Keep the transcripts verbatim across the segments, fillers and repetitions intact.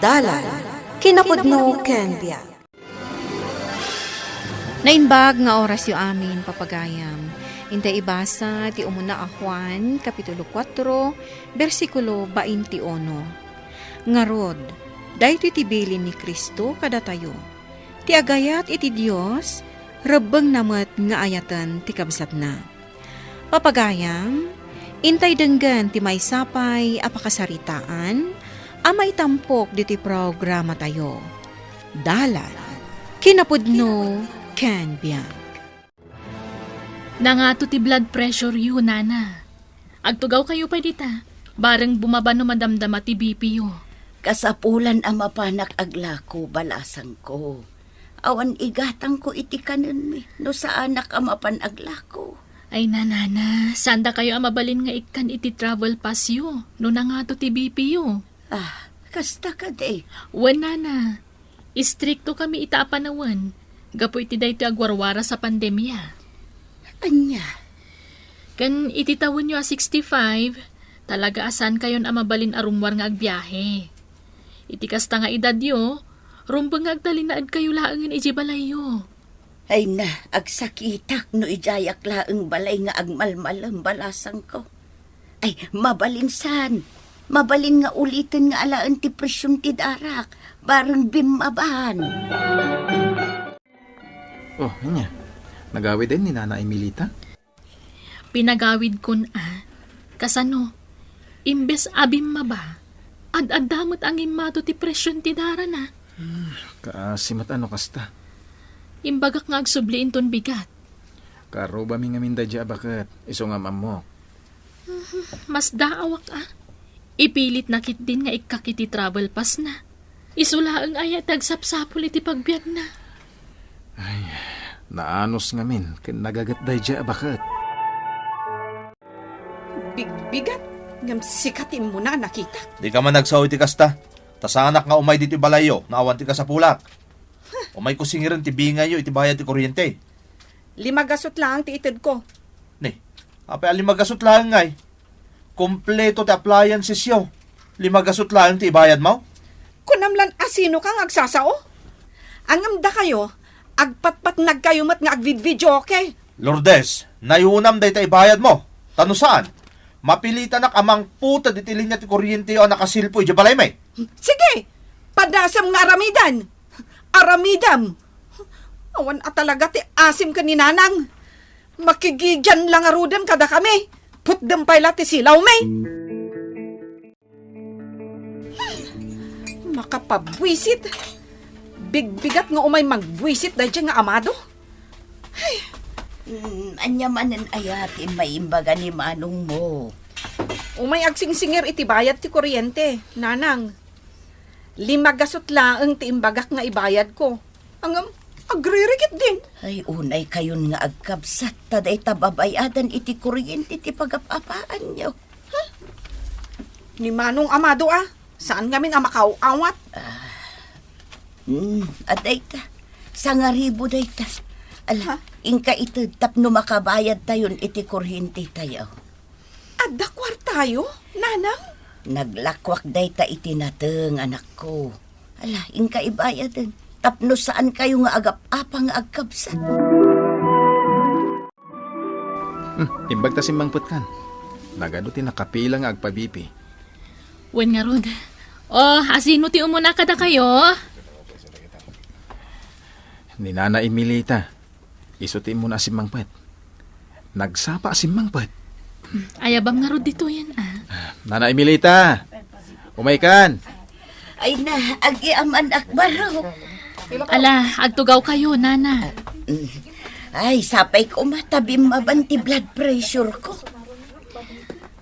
Dalan, kinapudno ken biag. Naimbag nga orasyo amin, papagayam. Intay ibasa ti umuna a Juan, Kapitulo kuatro, bersikulo bainti uno. Ngarud, daytoy ti bilin ni Cristo kadatayo. Ti agayat iti Dios, rebbengna met nga ayaten ti kabsatna. Papagayam, intay denggen ti maysa pay a pakasaritaan a maitampok ditoy programatayo. Dalan, kinapudno, ken biag. Nangato ti blood pressure yo, nana. Agtugaw kayo pay dita. Bareng bumaba no madamdama ti B P yo. Kasapulan a mapanak aglako, balasangko. Awan igatangko iti kanenmi no saanak a mapan aglako. Ay, nanana, saan dakayo a mabalin nga ikkan iti travel pass yo no nangato ti B P yo? Ah, kasta kadi? Wen, nana. Istrikto kami ita a panawen gapu iti daytoy agwarwaras a pandemia. Ania? Ken iti tawenyo a sixty-five, talaga a saankayon a mabalin a rummuar nga agbiahe. Iti kasta nga edadyo, rumbeng nga agtalinaedkayo laengen idiay balayyo. Ay na, agsakitak no idiayak laeng balay nga agmalmalem, balasangko. Ay, mabalin san. Mabalin nga uliten nga alaen ti presyong ti darak, bareng bimmaban. Oh, ania? Nagawiden ni Nana Emilita? Pinagawidkon a. Kasano? Imbes a bimmaba, ad-adda met a ngimmato ti presyong ti darana. Hmm, kaasi met a no kasta. Imbagak nga agsubli inton bigat. Karubami ngamin daydiay a baket, isu nga am-ammok. Mhm, masdaawak a. Ipilitna ketdin nga ikkak iti travel pass na. Isu laeng aya ti agsapsapul iti pagbiagna. Ay, naanus ngamin ken nagaget daydiay a baket. Bigbigat, ngem sika ti immuna a nakitak. Dika man agsao iti kasta. Ta saanak nga umay ditoy balayyo no awan ti kasapulak. Umayko singiren ti bingayyo iti bayad ti kuryente. Lima gasut laeng ti itedko. Ni, apay a lima gasut laeng ngay? Kompleto ti appliancesyo. Lima gasut laeng ti ibayadmo? Kunam lan a sinoka nga agsasao? Ngem dakayo, agpatpatnagkayo met nga agvidvideoke. Lourdes, nayunam dayta ibayadmo. Ta no saan, mapilitanak a mangputed iti linia ti kuryenteyo a nakasilpo idiay balaymi. Sige, padasem nga aramiden. Aramidem. Awan a talaga ti asim ken ni Nanang. Makigidian la ngaruden kadakami. Putdem pay la ti silawmi. Makapabuisit. Bigbigat nga umay magbuisit daydiay nga amado. Ay. Mm, ania manen aya ti maimbag ni manongmo? Umay agsingsingir iti bayad ti kuryente, Nanang. Lima gasut laeng ti imbagak nga ibayadko. Ngem, agririkit din. Ay, unaykayon nga agkabsat, ta dayta babayadan iti kuryente ti pagap-apaanyo. Ni Manong Amado a, saan ngamin a makaaw-awat? Ah, mm, adayta. Sangaribu dayta. Ala, ha? Inka ited tapno makabayadtayon iti kuryentetayo. Adda kuartayo, Nanang? Naglakuak dayta iti nateng, anakko. Ala, inka ibayaden. Tapno saankayo nga agap-apa nga agkabsat. Hmm, imbag ta simmangpetkan. Nagadu ti nakapila nga agpabipi. Wen ngarud. Oh, asino ti umuna kadakayo? Ni Nana Emilita. Isu ti immuna a simmangpet. Nagsapa a simmangpet. Ayabam ngarud ditoyen, a. Nana Emilita, umaykan. Ay na, agyamanak, baro. Ala, agtugawkayo, nana. Mm. Ay, sapay koma ta bimmaban ti blood pressure ko.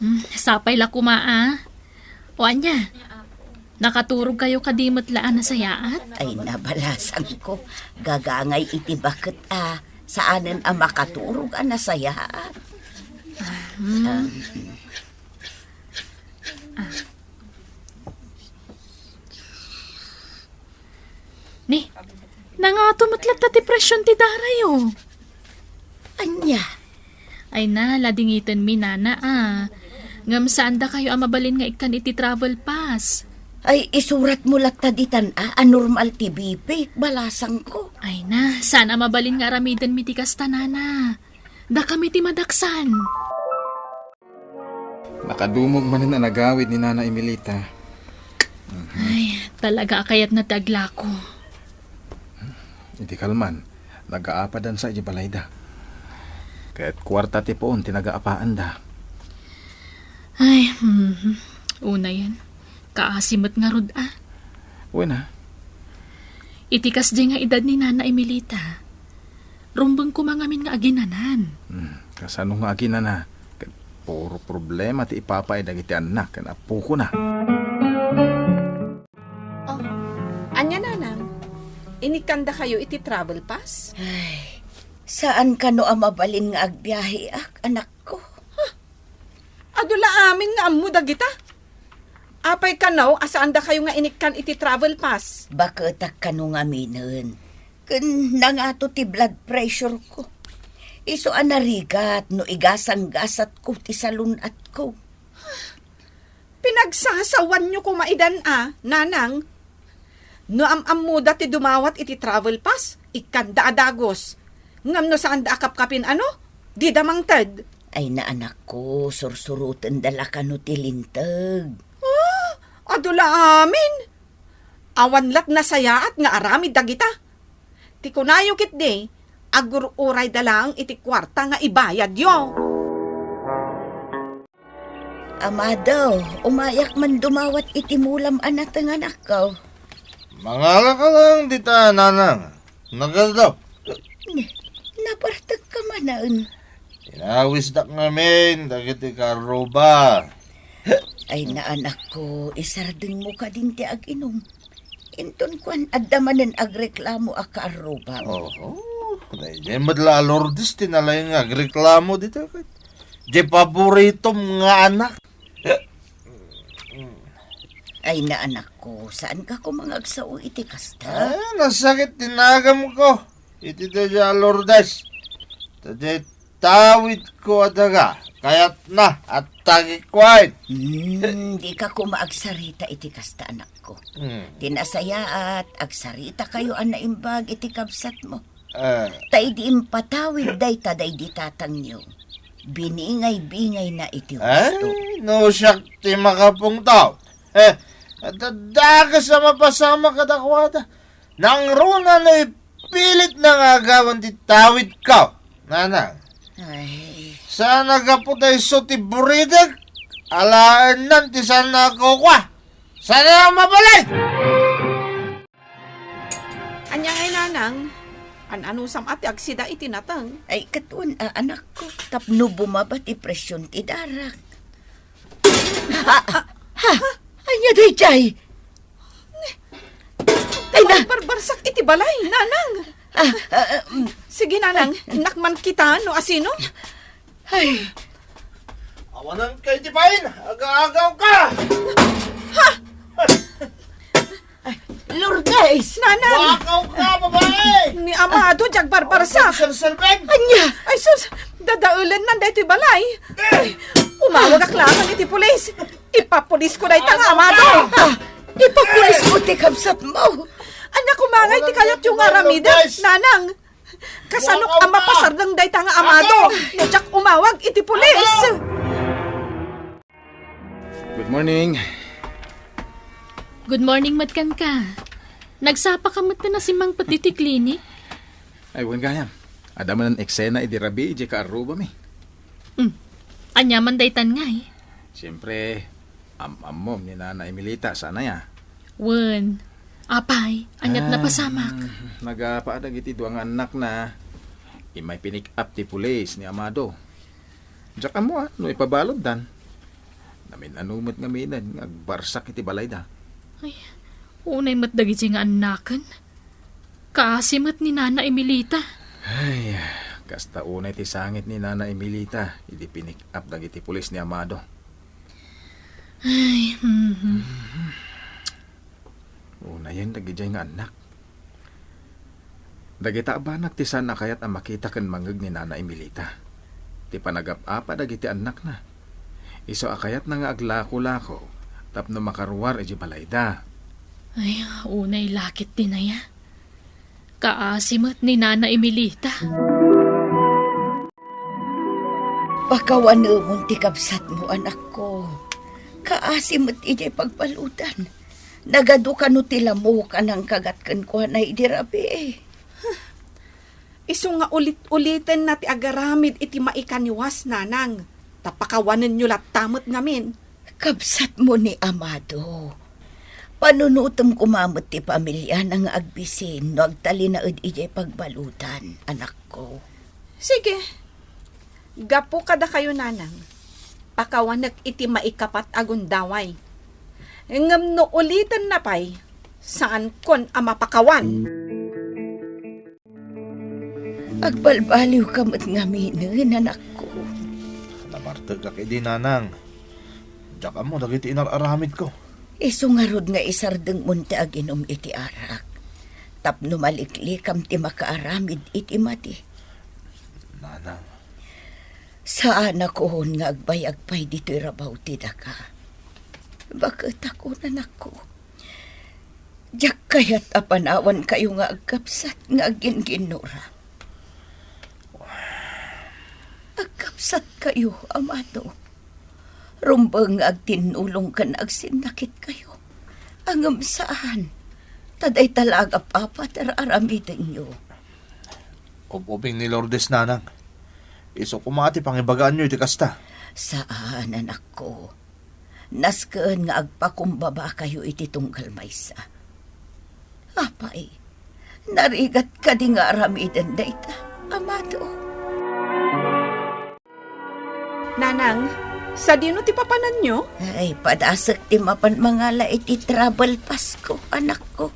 Mm, sapay la koma, a. O ania, nakaturogkayo kadi met la a nasayaat? Ay, nabalasangko. Gagangay iti baket a saanen a makaturog a nasayaat. Ah, hmm. Um, Ah. Ni, nangato met latta ti presion ti darayo. Ania? Ay na, ladingitenmi, nana, a. Ngem saandakayo a mabalin nga ikkan iti travel pass. Ay, isuratmo latta ditan a, a normal ti B P, balasangko. Ay na, saan a mabalin nga aramidenmi ti kasta, nana. Dakami ti madaksan. Nakadumog manen a nagawid ni Nana Emilita. Ay, talaga a kayatna ti aglako. Iti kalman, nagaapadansa iti balayda. Ket kuarta ti puon ti nagaapaanda. Ay, mhm. Unayen, kaasi met ngarud a. Wen a. Iti kasdiay nga edad ni Nana Emilita, rumbeng koma ngamin nga aginanan. Hmm, kasano nga aginana? Ket puro problema ti ipapaay dagiti annak ken apokona. Oh, ania, nanang? Inikkandakayo iti travel pass? Ay, saan kano a mabalin nga agbiaheak, anakko? Huh! Adu la amin nga ammo dagita. Apay kano a saandakayo nga inikkan iti travel pass? Baketak kano ngaminen. Ken nangato ti blood pressure ko. Isu a narigat no igasanggasatko ti salun-atko. Pinagsasawanyo koma idan a, nanang. No am-ammoda ti dumawat iti travel pass, ikkanda a dagus. Ngem no saanda a kapkapin, ano? Dida mangted. Ay, na anakko, sursurotenda la kano ti linteg. Ah, adu la amin. Awan lat nasayaat nga aramid dagita. Ti kunayo ketdi, agur-urayda laeng iti kuarta nga ibayadyo. Amado, umayak man dumawat iti mulam a nateng, anakko. Mangalaka laeng dita, nanang. Nagardo. Ni, nabartek ka manen. Inawisdak ngamin dagiti karruba. Ay, na anakko, isardengmo kadin ti aginum. Inton kuan, adda manen agreklamo a kaarrubam. Oho, daydiay met la a Lourdes ti nalaing nga agreklamo dita ket diay paboritom nga anak. Ay, na anakko, saanka koma nga agsao iti kasta? Ay, nasakit ti nagamko iti daydiay a Lourdes. Ta diay tawidko a daga, kayatna a tagikuaen. Hmm, dika koma agsarita iti kasta, anakko. Hmm. Ti nasayaat, agsaritakayo a naimbag iti kabsatmo. Eh. Ta idi impatawid dayta daydi tatangyo, biningay-bingayna iti husto. Ay, no siak ti makapungtaw. Eh, adda dakes a mapasamak kadakuada. Nangruna no ipilitna nga agawan ti tawidko, nanang. Ay. Saan a gapu ta isu ti buridek, alaennan ti saan a kukua. Saan a mabalin? Ania ngay, nanang? An-anusam a ti agsida iti nateng? Ay, ket wen a, anakko, tapno bumaba ti presyon ti darak. Ha? Ha? Ania daydiay? Ay, na- Barbarsak iti balay, nanang. Ah, ah, ah, mm. Sige, nanang, innak man kita no asino. Ay. Awanan kay ti pain, aga-agaw ka! Ha? Lourdes! Nanang! Wakaw ka, babae! Ni Amado, diay agbarbarsak. Ang serserben! Ania? Ay, sus! Dadaelennan daytoy balay. Eh! Umawagak laeng iti pulis. Ipapulisko dayta nga Amado. Ah, ipapulisko ti kabsatmo. Ania koma ngay ti kayatyo nga aramiden, nanang? Kasanok a mapasardeng dayta nga Amado no diak umawag iti pulis? Good morning. Good morning met kenka. Nagsapa ka met ta simmangpet iti klinik? Ay, wen gayam. Adda manen eksena idi rabii idiay kaarrubami. Hmm. Ania man daytan ngay? Siempre, am-ammom ni Nana Emilita, saan aya? Wen. Apay, ania't napasamak? Nagapa dagiti dua nga annakna. Immay pinick up ti pulis ni Amado. Diak ammo a no ipabaluddan. Namin-ano met ngaminen nga agbarsak iti balayda. Ay, unay met dagiti nga annaken. Kaasi met ni Nana Emilita. Ay, kasta unay ti sangit ni Nana Emilita idi pinick up dagiti pulis ni Amado. Ay, mhm. Unayen dagidiay nga annak. Dagita a banag ti saan a kayat a makita ken mangngeg ni Nana Emilita. Ti panagap-apa dagiti annakna. Isu a kayatna nga aglako-lako, tapno makaruar iti balayda. Ay, unay lakit ti naya. Kaasi met ni Nana Emilita. Pakawanemon ti kabsatmo, anakko. Kaasi met idiay pagbaludan. Nagadu kano ti lamok a nangkagat kenkuana idi rabii. Isu nga ulit-ulitenna ti agaramid iti maikaniwas, nanang, ta pakawanenyo latta met ngamin. Kabsatmo ni Amado. Panunotem koma met ti pamiliana nga agbisin no agtalinaed idiay pagbaludan, anakko. Sige. Gapu kadakayo, nanang, pakawanek iti maikapat a gundaway. Ngem no ulitenna pay, saankon a mapakawan. Agbalbaliwka met ngaminen, anakko. Nabartekak idi, nanang. Diak ammo dagiti inar-aramidko. Isu ngarud nga isardengmon ti aginum iti arak, tapno maliklikam ti makaaramid iti madi. Nanang. Saanakon nga agbayag pay ditoy rabaw ti daka. Baketakon, anakko. Diak kayat a panawankayo nga agkabsat nga agginginnura. Agkabsatkayo, Amado. Rumbeng nga agtinnulong ken agsinnakitkayo. Ngem saan, ta dayta la agap-apa ti ar-aramidenyo. Ub-ubing ni Lourdes, nanang. Isu koma ti pangibagaanyo iti kasta. Saan, anakko. Nasken nga agpakumbabakayo iti tunggal maysa. Apay, narigat kadi nga aramiden dayta, Amado? Nanang, sadino ti papananyo? Ay, padasek ti mapan mangala iti travel passko, anakko.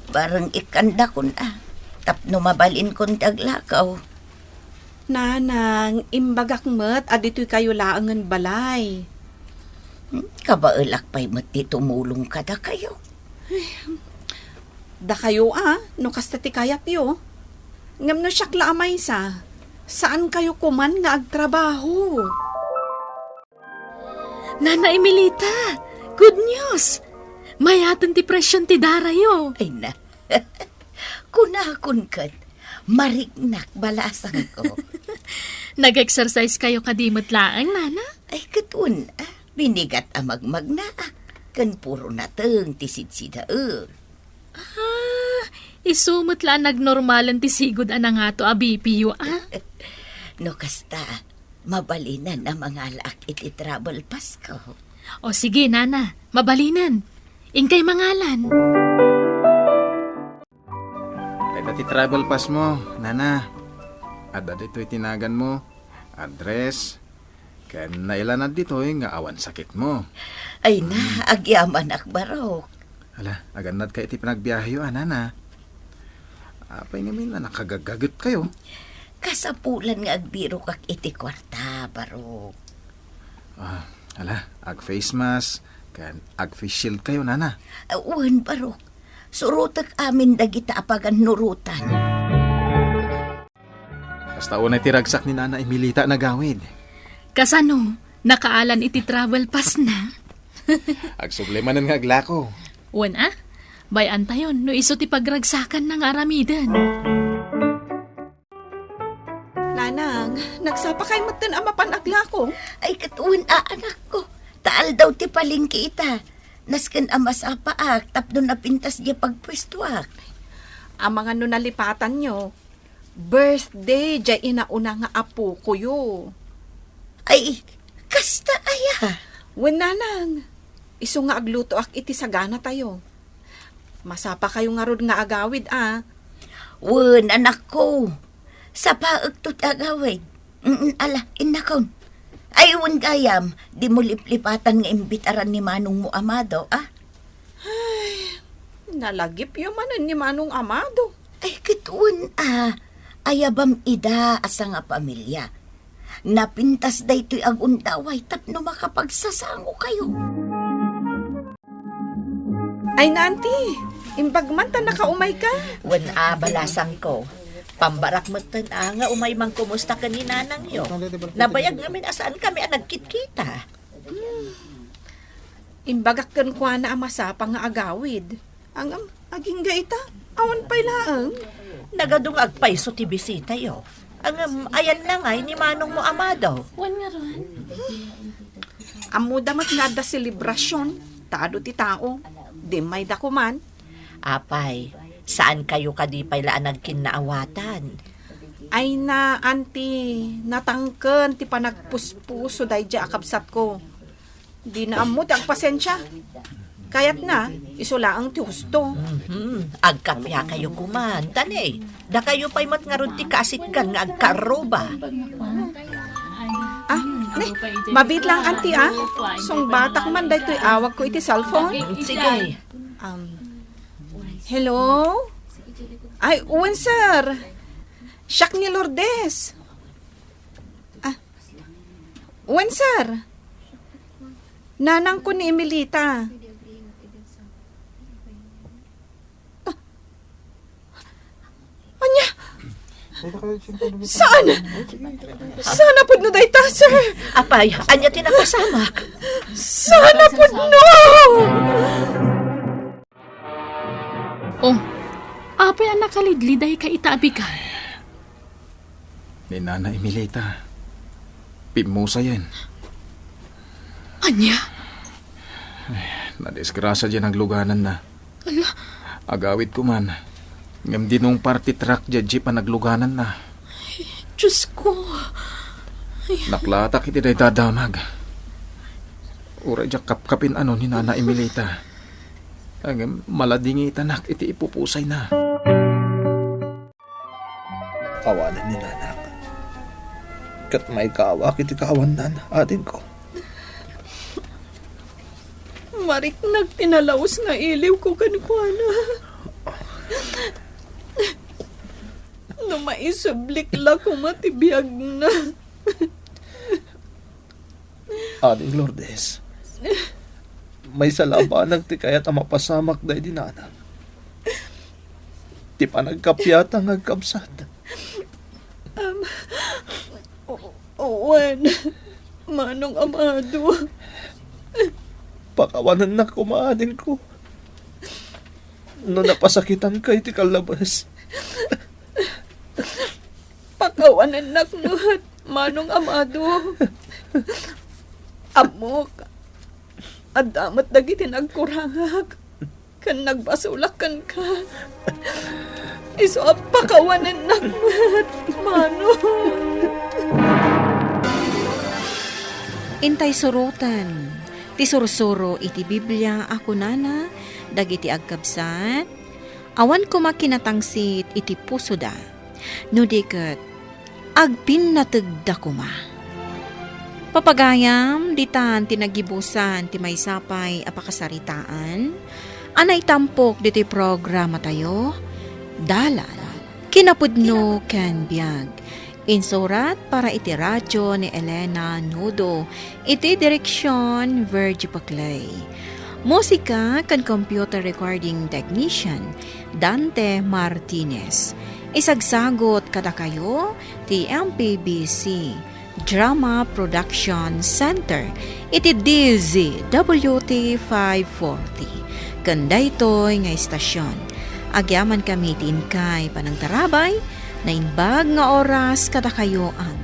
Bareng ikkandakon a, tapno mabalinkon ti aglakaw. Nanang, imbagak met a ditoykayo laengen balay. Hmm, kabaelak pay met ti tumulong kadakayo. Dakayo a, no kasta ti kayatyo. Ngem no siak la a maysa, saankayo koman nga agtrabaho. Nana Emilita, good news! Mayaten ti presion ti darayo. Ay na. Kunakon ket, mariknak balasangko. Nag-exercise kayo kadi met laeng, Nana? Ay, ket wen, a, binigat a magmagnaak, ken puro nateng ti sidsidaek. Ah, isu met la a nagnormalen ti sigud a nangato a B P yo, a? No kasta, mabalinen a mangalaak iti travel passko. O sige, Nana, mabalinen. Inkay mangalan. Dayta ti travel pass mo, Nana. Adda ditoy ti naganmo, address, ken nailanad ditoy nga awan sakitmo. Ay na, agyamanak, barok. Ala, agannadka iti panagbiaheyo a, Nana. Apay ngamin a nakagagagetkayo? Kasapulan nga agbirokak iti kuarta, barok. Ah, ala, ag-face mask, ken ag-face shield kayo, Nana. Ah, wen, barok. Surotek amin dagita a pagannurotan. Kasta unay ti ragsak ni Nana Emilita a nagawid. Kasano? Nakaalan iti travel pass na? Agsubli manen nga aglako. Wen a, bay-antayon no isu ti pagragsakanna nga aramiden. Nanang, nagsapakay metten a mapan aglako? Ay, ket wen a, anakko. Ta aldaw ti palengke ita. Nasken a masapaak tapno napintas diay pagpuestoak. Amangan no nalipatanyo, birthday diay inauna nga apokoyo. Ay, kasta aya? Wen, nanang, isu nga aglutoak iti saganatayo. Masapakayo ngarud nga agawid a. Wen, anakko. Sapaekto ti agawid. Mm, ala, innakon. Ay, wen gayam, dimo liplipatan nga imbitaran ni Manongmo Amado, a? Ay, nalagipyo manen ni Manong Amado. Ay, ket wen a, ayabam ida a sangapamilya. Napintas daytoy a gundaway tapno makapagsasangokayo. Ay, Nanti, imbag man ta nakaumayka. Wen a, balasangko. Pambarak metten a nga umay mangkumusta ken ni nanangyo. Nabayag ngamin a saankami a nagkitkita. Imbagak kenkuana a masapa nga agawid. Ngem, agingga ita, awan pay laeng. Nagadu nga agpayso ti bisitayo. Ngem, ayanna ngay ni manongmo, Amado. Wen ngarud. Ammoda met nga adda selebrasion, ta adu ti tao. Dimmayda koman. Apay, saankayo kadi pay la a nagkinnaawatan? Ay na, anti, natangken ti panagpuspuso daydiay a kabsatko. Dina ammo ti agpasensia. Kayatna, isu laeng ti husto. Mhm. Agkapiakayo koman, tani. Dakayo pay met ngarud ti kaasitgan nga agkarruba. Ah, ne, mabiit lang, anti, ah. Sungbatak man daytoy awagko iti cellphone. Sige. Um, hello? Ay, wen, sir. Siak ni Lourdes. Ah, wen, sir. Nanangko ni Emilita. Ah, ania? Saan? Saan a pudno dayta, sir? Apay, ania ti napasamak? Saan a pudno? Oh, apay a nakalidlidayka ita a bigat? Ni Nana Emilita, pimmusayen. Ania? Ay, nadisgrasya diay naglugananna. Ala. Agawidko man, ngem dinungpar ti truck diay jeep a naglugananna. Ay, Diosko. Ay. Naklatak iti dayta a damag. Uray diak kapkapin-ano ni Nana Emilita. Ngem maladingitanak iti ipupusayna. Awanen ni Nanak. Ket maikawak iti kaawanna, adingko. Mariknak ti nalaus nga iliwko kenkuana. No maisublik la koma ti biagna. Ading Lourdes, maysa la a banag ti kayat a mapasamak daydi Nana. Ti panagkappia ta nga agkabsat. Am, o-, wen, Manong Amado. Pakawanennak koma, adingko. No napasakitanka iti kallabes. Pakawanennak met, Manong Amado. Ammok, adda met dagiti nagkurangak ken nagbasolak kenka. Isu a pakawanennak met, Manong. Intay suroten ti sursuro iti Biblia a kunana dagiti agkabsat, awan koma kinatangsit iti pusoda, no di ket agpinnategda koma. Papagayam, ditan ti nagibusan ti maysa pay a pakasaritaan a naitampok ditoy programatayo, Dalan, Kinapudno ken Biag. Insurat para iti radio ni Elena Nudo, iti direksion Virgie Paclay. Musika ken computer recording technician, Dante Martinez. Isagsagut kadakayo ti M P B C Drama Production Center iti D Z W T five forty. Ken daytoy nga istasion, agyamankami ti inkay panangtarabay, naimbag nga oras kadakayo, ang